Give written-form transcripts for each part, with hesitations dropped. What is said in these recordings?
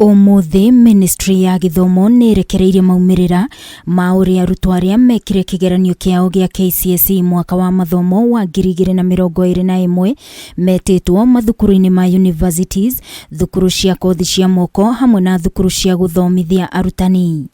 Ũmũthĩ Ministry ya Gĩthomo nĩ ĩrekereirie maumĩrĩra ma ũrĩa arutwo arĩa mekire kĩgeranio kĩao gĩa KCSE mwaka wa mathomo wa 2021 metĩtwo mathukuru-inĩ ma universities, thukuru cia kothi cia moko hamwe na thukuru cia gũthomithia arutani.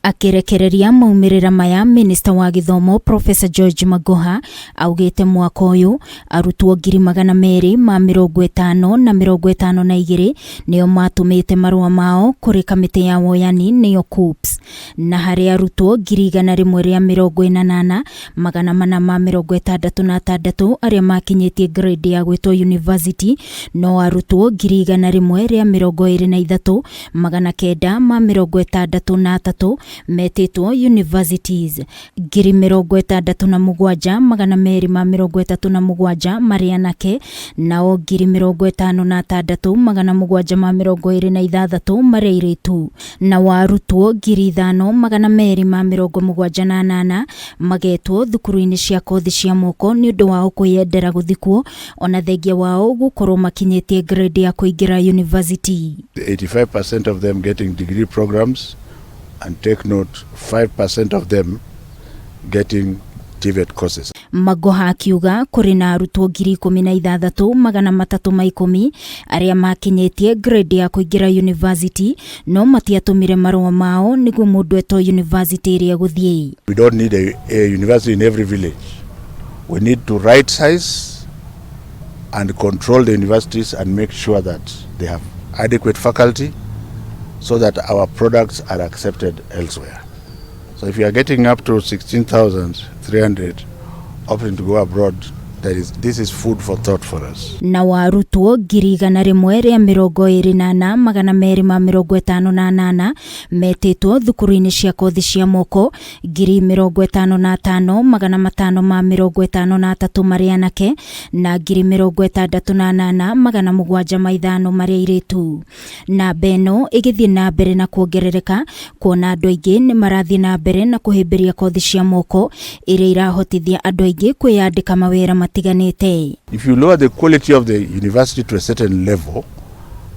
Akĩrekereria maumĩrĩra maya, Minista wa Gĩthomo Professor George Magoha augĩte mwaka ũyũ arutwo 252,052 nĩo matũmĩte marũa mao kũrĩ kamĩtĩ ya woyani nĩyo KUCCPS, na harĩ arutwo 148,466 arĩa makinyĩtie grade ya gwĩtwo university, no arutwo 123,963 metĩtwo universities, 67,237 marĩ anake, nao 56,726 marĩ airĩtu, na wa arutwo 5,278 magetwo thukuru-inĩ cia kothi cia moko nĩ ũndũ wao kwĩyendera gũthikwo ona thengia wao gũkorwo makinyĩtie grade ya kũingĩra university. 85% of them getting degree programs, and take note, 5% of them getting TVET courses. Magoha akiuga kũrĩ na arutwo 16,310 arĩa makinyĩtie grade ya kũingĩra university no matiatũmire marũa mao nĩguo mũndũ etwo university ĩrĩa egũthiĩ. We don't need a university in every village. We need to right size and control the universities and make sure that they have adequate faculty so that our products are accepted elsewhere. So if you are getting up to 16,300 opting to go abroad, this is food for thought for us. Na wa arutwo 124,258 metĩtwo thukuru-inĩ cia kothi cia moko, 55,553 marĩ anake na 68,705 marĩ airĩtu. Namba ĩno ĩgĩthiĩ na mbere na kuongerereka kuona andũ aingĩ nĩ marathiĩ na mbere na kũhĩmbĩria kothi cia moko iria irahotithia andũ aingĩ kwĩyandĩka mawĩra matiganĩte. If you lower the quality of the university to a certain level,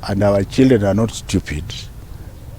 and our children are not stupid,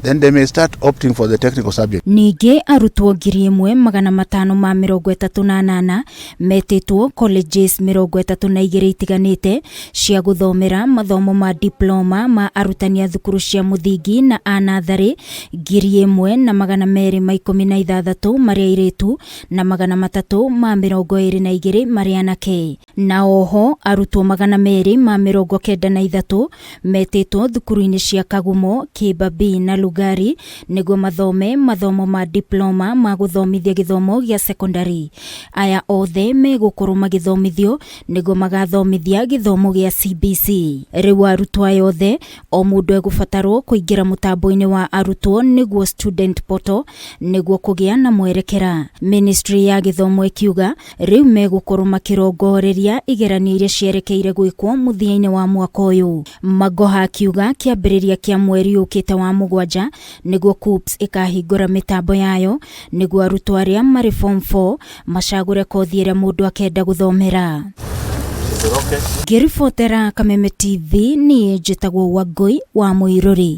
then they may start opting for the technical subject. Ningĩ arutwo 1,538 metĩtwo colleges 32 itiganĩte cia gũthomera mathomo ma diploma ma arutani a thukuru cia mũthingi na a natharĩ, 1,216 marĩ airĩtu na 322 marĩ anake. Na oho arutwo 293 metĩtwo thukuru-inĩ cia Kagumo, Kibabii na Lugari nĩguo mathome mathomo ma diploma ma gũthomithia gĩthomo gĩa secondary. Aya othe megũkorwo magĩthomithio nĩguo magathomithia gĩthomo gĩa CBC. Rĩu arutwo aya othe o mũndũ egũbatarwo kũingĩra mũtambo-inĩ wa arutwo nĩguo student portal nĩguo kũgĩa na mwerekera. Ministry ya gĩthomo ĩkiuga rĩu megũkorwo makĩrongoreria igeranio iria cierekeire gwĩkwo mũthia-inĩ wa mwaka ũyũ. Magoha akiuga kĩambĩrĩria kĩa mweri ũkĩte wa mũgwanja nĩguo KUCCPS ĩkahingũra mĩtambo yayo nĩguo arutwo arĩa marĩ form 4 macagũre kothi ĩrĩa mũndũ akenda gũthomera. Ngĩribotera Kameme TV, niĩ njĩtagwo Wangũi wa Mũirũri.